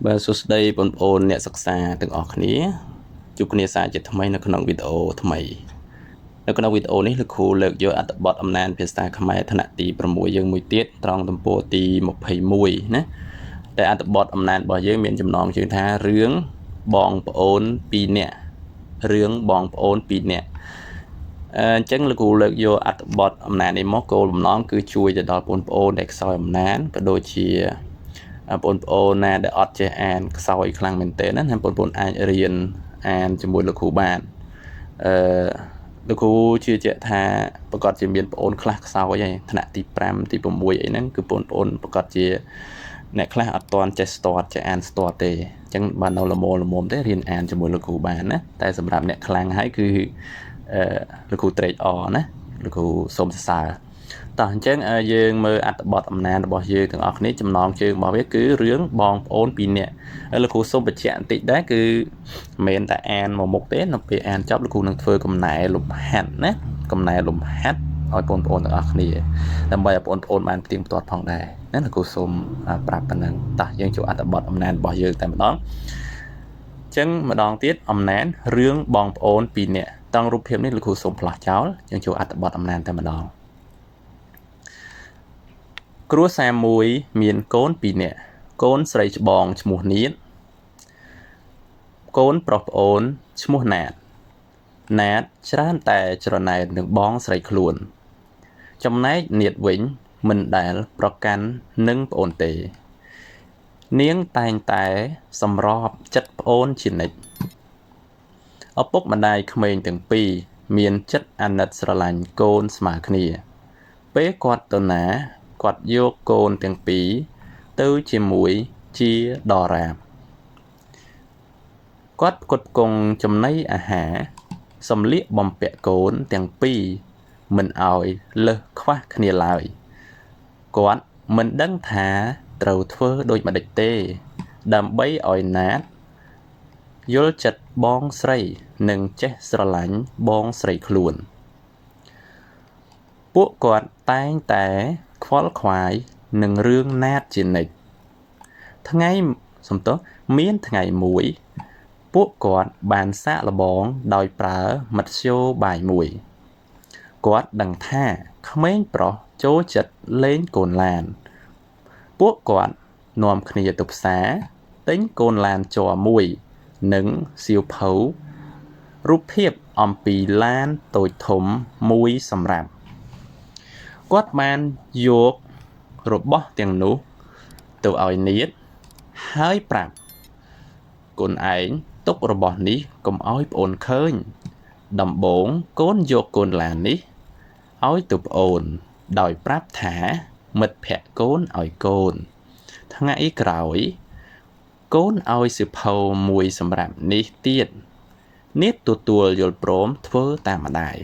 បាទសួស្តីបងប្អូនអ្នកសិក្សាទាំងអស់គ្នាជួបគ្នាសាជាថ្មីនៅក្នុងវីដេអូថ្មីនៅក្នុងវីដេអូនេះលោកគ្រូលើកយកអត្ថបទអំណានភាសាខ្មែរថ្នាក់ទី6យើងមួយទៀតត្រង់ទំព័រទី21ណាតែអត្ថបទអំណានរបស់យើងមានចំណងជើងថារឿងបងប្អូន2នាក់រឿងបងប្អូន2នាក់អញ្ចឹងលោកគ្រូលើកយកអត្ថបទអំណាននេះមកគោលបំណងគឺជួយទៅដល់បងប្អូនដែលខ្សោយអំណានក៏ដូចជាបងប្អូនណាដែលអត់ចេះអានខ្សោយខ្លាំងមែនទែនណាបងប្អូនអាចរៀនអានជាមួយលោកគ្រូបានអឺលោកគ្រូជឿជាក់ថាប្រកាសជាមានបងប្អូនខ្លះខ្សោយហើយថ្នាក់ទី5ទី6អីហ្នឹងគឺបងប្អូនប្រកាសជាអ្នកខ្លះអត់ទាន់ចេះស្ទាត់ចេះអានស្ទាត់ទេអញ្ចឹងបាននៅល្មមល្មមទេរៀនអានជាមួយលោកគ្រូបានណាតែសម្រាប់អ្នកខ្លាំងហើយគឺអឺលោកគ្រូត្រេកអរណាលោកគ្រូសូមសរសើរតោះអញ្ចឹងយើងមើលអត្ថបទអំណានរបស់យើងទាំងអស់គ្នាចំណងជើងរបស់វាគឺរឿងបងប្អូនពីរនាក់លោកគ្រូសូមបញ្ជាក់បន្តិចដែរគឺមិនមែនតែអានមកមុខទេនៅពេលអានចប់លោកគ្រូនឹងធ្វើកំណែលំហាត់ណាកំណែលំហាត់ឲ្យបងប្អូនទាំងអស់គ្នាដើម្បីឲ្យបងប្អូនបានផ្ទៀងផ្ទាត់ផងដែរណាលោកគ្រូសូមប្រាប់ប៉ុណ្ណឹងតោះយើងចូលអត្ថបទអំណានរបស់យើងតែម្ដងអញ្ចឹងម្ដងទៀតអំណានរឿងបងប្អូនពីរនាក់តង់រូបភាពនេះលោកគ្រូសូមផ្លាស់ចោលយើងចូលអត្ថបទអំណានតែម្ដងគ្រួសារមួយមានកូនពីរនាក់កូនស្រីច្បងឈ្មោះនាតកូនប្រុសប្អូនឈ្មោះណាតណាតច្រើនតែច្រណែននឹងបងស្រីខ្លួនចំណែកនាតវិញមិនដែលប្រកាន់នឹងប្អូនទេនាងតែងតែសម្របចិត្តប្អូនជានិច្ចឪពុកម្ដាយក្មេងទាំងពីរមានចិត្តអាណិតស្រឡាញ់កូនស្មើគ្នាពេលគាត់ទៅណាគាត់យកកូនទាំងពីរទៅជាមួយជាដរាបគាត់ផ្គត់ផ្គង់ចំណីអាហារសម្លៀកបំពាក់កូនទាំងពីរមិនឲ្យលើសខ្វះគ្នាឡើយគាត់មិនដឹងថាត្រូវធ្វើដូចម្តេចទេដើម្បីឲ្យណាតយល់ចិត្តបងស្រីនិងចេះស្រឡាញ់បងស្រីខ្លួនពួកគាត់តែងតែខ្វល់ខ្វាយនឹងរឿងណាតជានិច្ចថ្ងៃសំទោសមានថ្ងៃមួយពួកគាត់បានសាកល្បងដោយប្រើមធ្យោបាយមួយគាត់ដឹងថាក្មេងប្រុសចូលចិត្តលេងកូនឡានពួកគាត់នាំគ្នាទៅផ្សារទិញកូនឡានជ័រមួយនិងសៀវភៅរូបភាពអំពីឡានតូចធំមួយសម្រាប់គាត់បានយករបស់ទាំងនោះទៅឲ្យនាតហើយប្រាប់កូនឯងទុករបស់នេះកុំឲ្យប្អូនឃើញដំបូងកូនយកកូនឡាននេះឲ្យទៅប្អូនដោយប្រាប់ថាមិត្តភក្តិកូនឲ្យកូនថ្ងៃក្រោយកូនឲ្យសៀវភៅមួយសម្រាប់នេះទៀតនាតទទួលយល់ព្រមធ្វើតាមម្ដាយ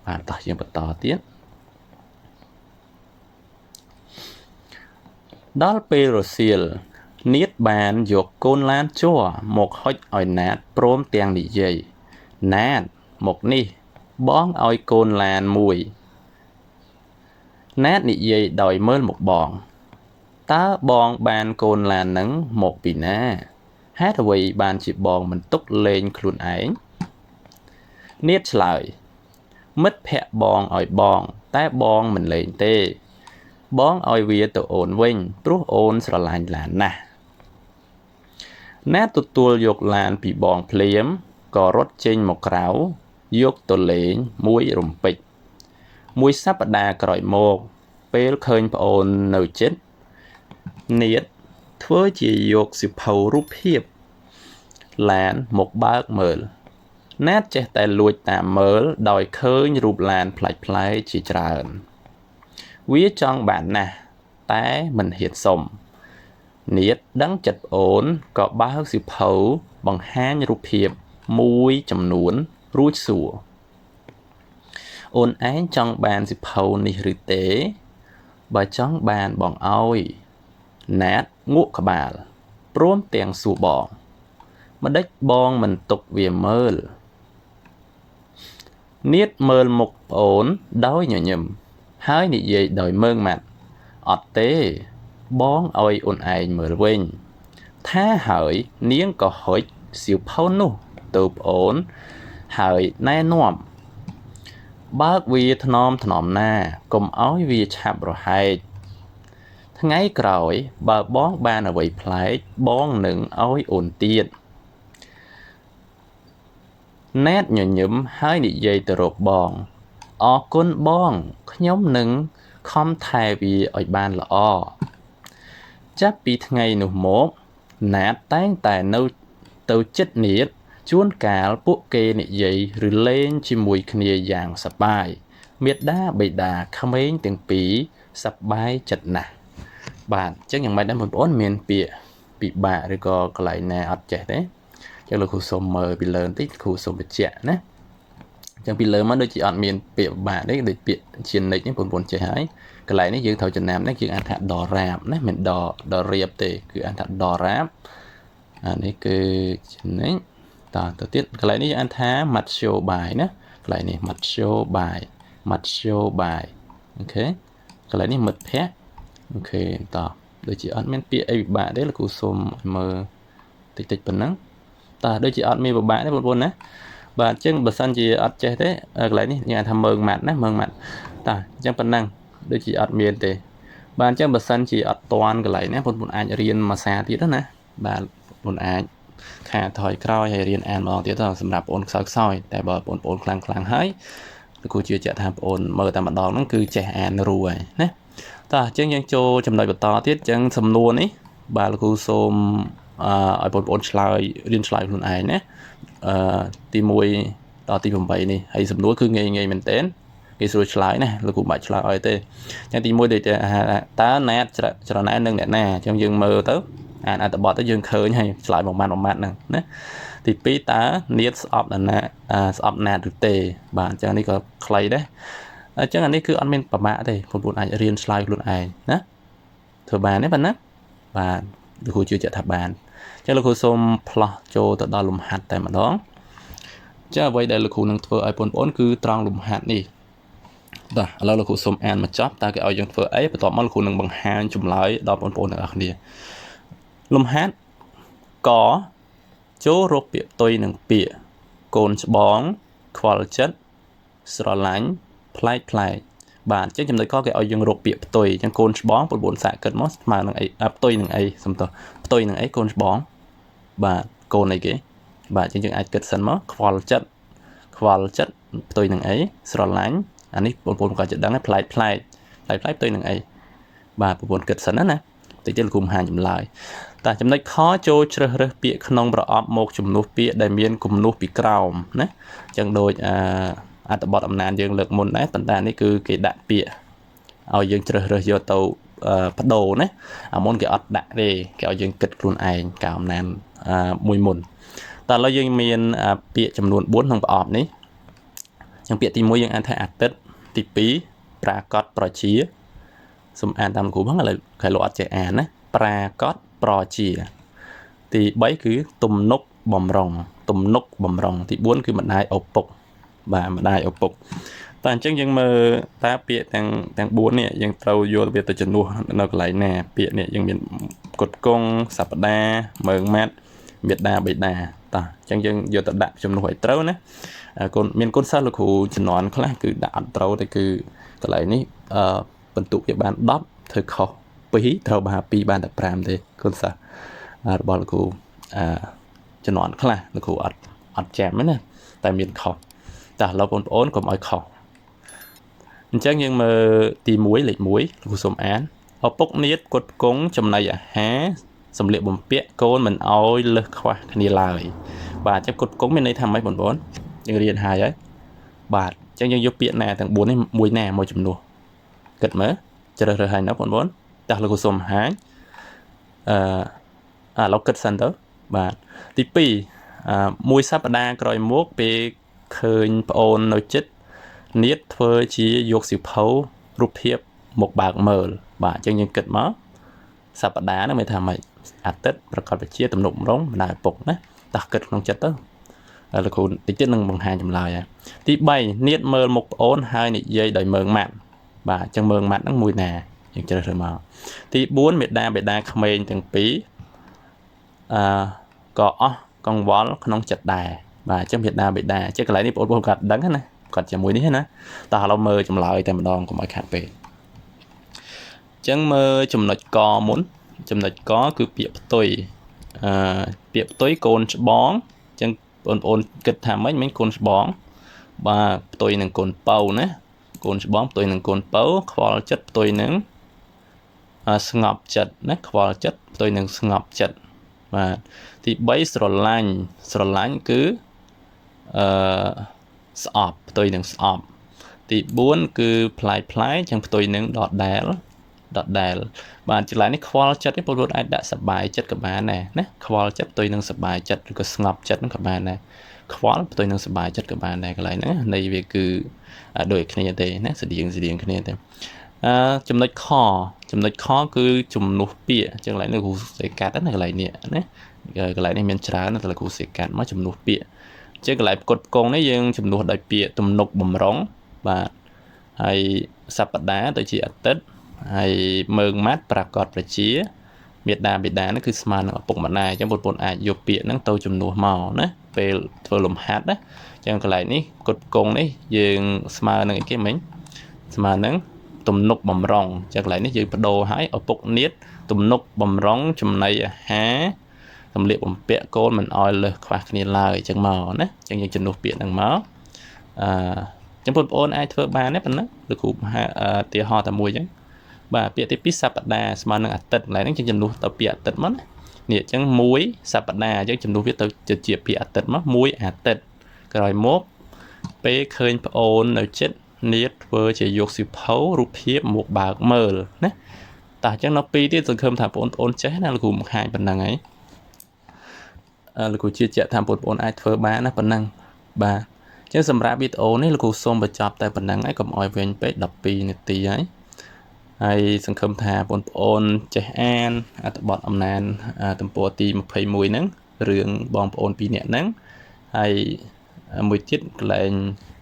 បាទតោះយើងបន្តទៀតដល់ពេលរសៀលនាតបានយកកូនឡានជ័រមកហុចឲ្យណាតព្រមទាំងនិយាយណាតមកនេះបងឲ្យកូនឡានមួយណាតនិយាយដោយមើលមុខបងតើបងបានកូនឡាននឹងមកពីណាហេតុអ្វីបានជាបងមិនទុកលេងខ្លួនឯងនាតឆ្លើយមិត្តភក្តិបងឲ្យបងតែបងមិនលេងទេបងឲ្យវាទៅអូនវិញព្រោះអូនស្រឡាញ់ឡានណាស់ណាតទទួលយកឡានពីបងភ្លាមក៏រត់ចេញមកក្រៅយកទៅលេងមួយរំពេចមួយសប្តាហ៍ក្រោយមកពេលឃើញប្អូននៅជិតនាតធ្វើជាយកសៀវភៅរូបភាពឡានមកបើកមើលណាតចេះតែលួចតាមមើលដោយឃើញរូបឡានប្លែកៗជាច្រើនវាចង់បានណាស់តែមិនហ៊ានសុំនាតដឹងចិត្តប្អូនក៏បើកសៀវភៅបង្ហាញរូបភាពមួយចំនួនរួចសួរអូនឯងចង់បានសៀវភៅនេះឬទេបើចង់បានបងឲ្យណាតងក់ក្បាលព្រមទាំងសួរបងម្តេចបងមិនទុកវាមើលនាតមើលមុខប្អូនដោយញញឹមហើយនិយាយដោយមើងម៉ាត់អត់ទេបងឲ្យអូនឯងមើលវិញ ថាហើយនាងក៏ហុចសៀវភៅនោះទៅប្អូនហើយណែនាំបើកវាថ្នមថ្នមណាកុំឲ្យវាឆាប់រហែកថ្ងៃក្រោយបើបងបានអ្វីប្លែកបងនឹងឲ្យអូនទៀតណែតញញឹមហើយនិយាយទៅរកបងអរគុណបងខ្ញុំនឹងខំថែវាឲ្យបានល្អចាប់ពីថ្ងៃនោះមកណាតតែងតែនៅទៅចិត្តនាតជួនកាលពួកគេនិយាយឬលេងជាមួយគ្នាយ៉ាងសប្បាយមេដាបិតាក្មេងទាំងពីរសប្បាយចិត្តណាស់បាទអញ្ចឹងយ៉ាងម៉េចដែរបងប្អូនមានពាក្យពិបាកឬក៏កន្លែងណាអត់ចេះទេអញ្ចឹងលោកគ្រូសូមមើលពីលើបន្តិចគ្រូសូមបញ្ជាក់ណាអញ្ចឹងពីលើមកដូចជាអត់មានពាក្យពិបាកទេដូចពាក្យជានិច្ចនេះបងប្អូនចេះហើយកន្លែងនេះយើងត្រូវចំណាំនេះយើងអានថាដរាបណាមិនដដរៀបទេគឺអានថាដរាបអានេះគឺជានិច្ចតទៅទៀតកន្លែងនេះយើងអានថាមធ្យោបាយណាកន្លែងនេះមធ្យោបាយមធ្យោបាយអូខេកន្លែងនេះមិត្តភ័ក្តិអូខេតដូចជាអត់មានពាក្យអីពិបាកទេលោកគ្រូសូមឲ្យមើលតិចតិចប៉ុណ្ណឹងតើដូចជាអត់មានពិបាកទេបងប្អូនណាបាទអញ្ចឹងបើសិនជាអត់ចេះទេកន្លែងនេះយើងអានថាមើងម៉ាត់ណាមើងម៉ាត់តើអញ្ចឹងប៉ុណ្ណឹងដូចជាអត់មានទេបាទអញ្ចឹងបើសិនជាអត់តាន់កន្លែងណាបងប្អូនអាចរៀនមួយសារទៀតណាបាទបងប្អូនអាចខាថយក្រោយហើយរៀនអានម្ដងទៀតទៅសម្រាប់បងប្អូនខ្សោយខ្សោយតែបើបងប្អូនខ្លាំងខ្លាំងហើយលោកគ្រូជឿជាក់ថាបងប្អូនមើលតែម្ដងហ្នឹងគឺចេះអានរួចហើយណាតោះអញ្ចឹងយើងចូលចំណុចបន្តទៀតអញ្ចឹងសំណួរនេះបាទលោកគ្រូសូមឲ្យបងប្អូនឆ្លើយរៀនឆ្លើយខ្លួនឯងណាទី1ដល់ទី8នេះហើយសំណួរគឺងាយងាយមែនទែនគេស្រួលឆ្លើយណាលោកគ្រូបាច់ឆ្លើយឲ្យទេអញ្ចឹងទី1ដូចតើណាតច្រណែននឹងអ្នកណាអញ្ចឹងយើងមើលទៅអានអត្ថបទទៅយើងឃើញហើយឆ្លើយមួយម៉ាត់មួយម៉ាត់ហ្នឹងណាទី2តើនាតស្អប់ណាស្អប់ណាតឬទេបាទអញ្ចឹងនេះក៏ខ្លីដែរអញ្ចឹងអានេះគឺអត់មានប្រមាថទេបងប្អូនអាចរៀនឆ្លើយខ្លួនឯងណាធ្វើបានទេបាទណាបាទលោកគ្រូជឿជាក់ថាបានអញ្ចឹងលោកគ្រូសូមផ្លោះចូលទៅដល់លំហាត់តែម្ដងចាអ្វីដែលលោកគ្រូនឹងធ្វើឲ្យបងប្អូនគឺត្រង់លំហាត់នេះបាទឥឡូវលោកគ្រូសូមអានមកចប់តើគេឲ្យយើងធ្វើអីបន្ទាប់មកលោកគ្រូនឹងបង្ហាញចម្លើយដល់បងប្អូនទាំងអស់គ្នាលំហាត់កចូលរកពាក្យផ្ទុយនឹងពាក្យកូនច្បងខ្វល់ចិត្តស្រឡាញ់ប្លែកប្លែកបាទអញ្ចឹងចំណុចកគេឲ្យយើងរកពាក្យផ្ទុយអញ្ចឹងកូនច្បងបងប្អូនសាកគិតមកស្មើនឹងអីផ្ទុយនឹងអីសំទោសផ្ទុយនឹងអីកូនច្បងបាទកូនអីគេបាទអញ្ចឹងយើងអាចគិតសិនមកខ្វល់ចិត្តខ្វល់ចិត្តផ្ទុយនឹងអីស្រឡាញ់អានេះបងប្អូនក៏จะដឹងដែរប្លែកប្លែកប្លែកប្លែកផ្ទុយនឹងអីបាទបងប្អូនគិតសិនណាតិចទៀតលោកគ្រូបង្ហាញចម្លើយតែចំណុចខចូលជ្រើសរើសពាក្យក្នុងប្រអប់មកជំនួសពាក្យដែលមានគំនូសពីក្រោមណាអញ្ចឹងដូចអត្ថបទអំណាចយើងលើកមុនដែរប៉ុន្តែនេះគឺគេដាក់ពាក្យឲ្យយើងជ្រើសរើសយកទៅបដូរណាអាមុនគេអត់ដាក់ទេគេឲ្យយើងគិតខ្លួនឯងកាលអំណាចមួយមុនតែឥឡូវយើងមានពាក្យចំនួន4ក្នុងប្រអប់នេះអញ្ចឹងពាក្យទី1យើងអានថាអាទិត្យទី2ប្រាកដប្រជាសូមអានតាមគ្រូផងឥឡូវគេលោកអត់ចេះអានណាប្រាកដប្រជាទី3គឺទំនុកបំរុងទំនុកបំរុងទី4គឺម្ដាយឪពុកបាទម្ដាយឪពុកតែអញ្ចឹងយើងមើលតើពាក្យទាំង4នេះយើងត្រូវយកវាទៅជំនួសនៅកន្លែងណាពាក្យនេះយើងមានគុតគង់សប្តាហ៍មើងម៉ាត់មេដាបេដាតោះអញ្ចឹងយើងយកទៅដាក់ជំនួសឲ្យត្រូវណាកូនមានកូនសិស្សលោកគ្រូជំនាន់ខ្លះគឺដាក់អត់ត្រូវទេគឺកន្លែងនេះបន្ទុកវាបាន10ធ្វើខុស2ត្រូវបាន2បានតែ5ទេកូនសិស្សរបស់លោកគ្រូជំនាន់ខ្លះលោកគ្រូអត់ចាំទេណាតែមានខុសតើឥឡូវបងប្អូនកុំឲ្យខុសអញ្ចឹងយើងមើលទី1លេខ1លោកគ្រូសូមអានឪពុកនាតគុតគង់ចំណីអាហារសម្លៀកបំពាក់កូនមិនអោយលើសខ្វះគ្នាឡើយបាទអញ្ចឹងគុតគង់មានន័យថាម៉េចបងប្អូនយើងរៀនហើយហើយបាទអញ្ចឹងយើងយកពាក្យណាទាំង4នេះមួយណាមួយចំនួនគិតមើលជ្រើសរើសហើយណាបងប្អូនតើលោកគ្រូសូមបង្ហាញឥឡូវគិតសិនទៅបាទទី2មួយសប្តាហ៍ក្រោយមកពេលឃើញប្អូននៅចិត្តនាតធ្វើជាយកសៀវភៅរូបភាពមកបើកមើលបាទអញ្ចឹងយើងគិតមកសប្តាហ៍ហ្នឹងមានថាម៉េចអាទិត្យប្រកបវិជាទំនុកម្រងម្ដាយឪពុកណាតោះគិតក្នុងចិត្តទៅលោកគ្រូតិចទៀតនឹងបង្ហាញចម្លើយហើយទី3នាតមើលមុខប្អូនហើយនិយាយដោយមើងម៉ាត់បាទអញ្ចឹងមើងម៉ាត់ហ្នឹងមួយណាយើងជ្រើសរើសមកទី4មេដាបេដាក្មេងទាំងពីរ អឺក៏អស់កង្វល់ក្នុងចិត្តដែរបាទអញ្ចឹងមេដាបេដាជាកន្លែងនេះបងប្អូនគាត់ដឹងណាគាត់ជាមួយនេះណាតោះឥឡូវមើលចម្លើយតែម្ដងកុំឲ្យខាត់ពេកអញ្ចឹងមើលចំណុចកមុនចំណុចកគឺពាក្យផ្ទុយអឺពាក្យផ្ទុយកូនច្បងអញ្ចឹងបងប្អូនគិតថាម៉េចមិញកូនច្បងបាទផ្ទុយនឹងកូនពៅណាកូនច្បងផ្ទុយនឹងកូនពៅខ្វល់ចិត្តផ្ទុយនឹងស្ងប់ចិត្តណាខ្វល់ចិត្តផ្ទុយនឹងស្ងប់ចិត្តបាទទី3ស្រឡាញ់ស្រឡាញ់គឺអឺស្អប់ផ្ទុយនឹងស្អប់ទី4គឺផ្លាយផ្លាយចឹងផ្ទុយនឹងដដែលដដែលបាទចម្លើយនេះខ្វល់ចិត្តទេពលរដ្ឋអាចដាក់សបាយចិត្តក៏បានដែរណាខ្វល់ចិត្តផ្ទុយនឹងសបាយចិត្តឬក៏ស្ងប់ចិត្តក៏បានដែរខ្វល់ផ្ទុយនឹងសបាយចិត្តក៏បានដែរកន្លែងហ្នឹងនៃវាគឺដូចគ្នាទេណាស្តៀងស្តៀងគ្នាទេអឺចំណុចខចំណុចខគឺជំនួសពាក្យអញ្ចឹងកន្លែងនេះគ្រូសេកាត់ណាកន្លែងនេះណាកន្លែងនេះមានច្រើនតែគ្រូសេកាត់មកជំនួសពាក្យអញ្ចឹងកន្លែងផ្គត់ផ្គង់នេះយើងជំនួសដោយពាក្យទំនុកបំរុងបាទហើយសប្តាហ៍ទៅជាអាទិត្យហើយមើងម៉ាត់ប្រកាសប្រជាមេដាបេដានេះគឺស្មើនឹងឪពុកម្ដាយអញ្ចឹងបងប្អូនអាចយកពាក្យហ្នឹងទៅជំនួសមកណាពេលធ្វើលំហាត់ណាអញ្ចឹងកន្លែងនេះផ្គត់ផ្គង់នេះយើងស្មើនឹងអីគេមិញស្មើនឹងទំនុកបំរុងអញ្ចឹងកន្លែងនេះយើងបដូរឲ្យឪពុកនាតទំនុកបំរុងចំណីអាហារសម្លៀកបំពាក់កូនមិនអោយលើសខ្វះគ្នាឡើយអញ្ចឹងមកណាអញ្ចឹងយើងជំនួសពាក្យហ្នឹងមកអឺអញ្ចឹងបងប្អូនអាចធ្វើបានទេប៉ុណ្ណាលោកគ្រូឧទាហរណ៍តែមួយអញ្ចឹងបាទពាក្យទី2សប្តាហ៍ស្មើនឹងអាទិត្យកន្លែងហ្នឹងយើងជំនួសទៅពាក្យអាទិត្យមកណានេះអញ្ចឹង1សប្តាហ៍អញ្ចឹងជំនួសវាទៅជាពាក្យអាទិត្យមក1អាទិត្យក្រោយមកពេលឃើញប្អូននៅចិត្តនាតធ្វើជាយកសិភៅរូបភាពមកបើកមើលណាតោះអញ្ចឹងនៅពីរទៀតសង្ឃឹមថាបងប្អូនចេះណាលោកគ្រូបង្ហាញប៉ុណ្ណឹងហើយលោកគ្រូជឿជាក់ថាបងប្អូនអាចធ្វើបានណាប៉ុណ្ណឹងបាទអញ្ចឹងសម្រាប់វីដេអូនេះលោកគ្រូសូមបញ្ចប់តែប៉ុណ្ណឹងហើយកុំឲ្យវែងពេក12នាទីហើយហើយសង្ឃឹមថាបងប្អូនចេះអានអត្ថបទអំណានទំព័រទី21ហ្នឹងរឿងបងប្អូនពីរនាក់ហ្នឹងហើយមួយទៀតកន្លែង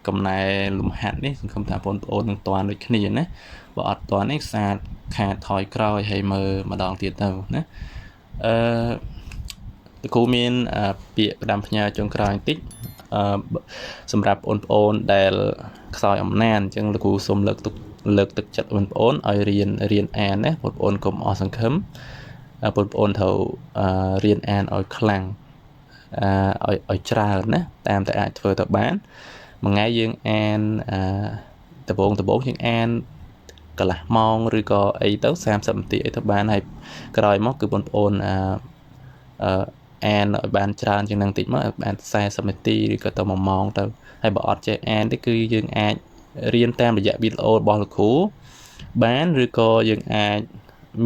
កំណែលំហាត់នេះសង្ឃឹមថាបងប្អូននឹងតាន់ដូចគ្នាណាបើអត់តាន់នេះសាតខាតថយក្រោយហើយមើលម្ដងទៀតទៅណាអឺលោកគ្រូមានពាក្យផ្ដាំផ្ញើចុងក្រោយបន្តិចអឺសម្រាប់បងប្អូនដែលខ្សោយអំណានអញ្ចឹងលោកគ្រូសូមលើកទុកលើកទឹកចិត្តបងប្អូនឲ្យរៀនរៀនអានណាបងប្អូនកុំអស់សង្ឃឹមបងប្អូនត្រូវរៀនអានឲ្យខ្លាំងឲ្យច្រើនណាតាមតែអាចធ្វើទៅបានមួយថ្ងៃយើងអានអឺដំបូងដំបូងយើងអានកន្លះម៉ោងឬក៏អីទៅ30នាទីអីទៅបានហើយក្រោយមកគឺបងប្អូនអឺអានឲ្យបានច្រើនជាងនឹងតិចមកឲ្យបាន40នាទីឬក៏ទៅ1ម៉ោងទៅហើយបើអត់ចេះអានទេគឺយើងអាចរៀនតាមរយៈវីដេអូរបស់លោកគ្រូបានឬក៏យើងអាច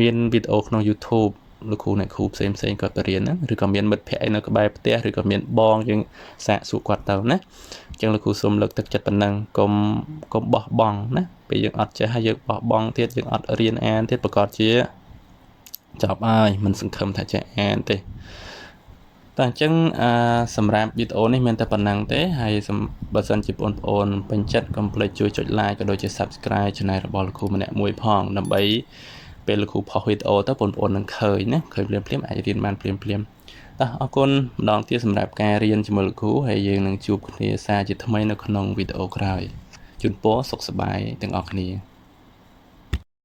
មានវីដេអូក្នុង YouTube លោកគ្រូអ្នកគ្រូផ្សេងផ្សេងគាត់បរៀនហ្នឹងឬក៏មានមិត្តភ័ក្តិនៅក្បែរផ្ទះឬក៏មានបងយើងសាកសួរគាត់ទៅណាអញ្ចឹងលោកគ្រូសូមលើកទឹកចិត្តប៉ុណ្ណឹងកុំកុំបោះបង់ណាពេលយើងអត់ចេះហើយយើងបោះបង់ទៀតយើងអត់រៀនអានទៀតប្រកាសជាចប់ហើយមិនសង្ឃឹមថាចេះអានទេតែអញ្ចឹងអឺសម្រាប់វីដេអូនេះមានតែប៉ុណ្ណឹងទេហើយបើសិនជាបងប្អូនពេញចិត្តកុំភ្លេចជួយចុច like ក៏ដូចជា Subscribe Channel របស់លោកគ្រូម្នាក់មួយផងដើម្បីពេលលោកគ្រូផុសវីដេអូទៅបងប្អូននឹងឃើញណាឃើញភ្លាមភ្លាមអាចរៀនបានភ្លាមភ្លាមតោះអរគុណម្ដងទៀតសម្រាប់ការរៀនជាមួយលោកគ្រូហើយយើងនឹងជួបគ្នាសាជាថ្មីនៅក្នុងវីដេអូក្រោយជូនពរសុខសប្បាយទាំងអស់គ្នា។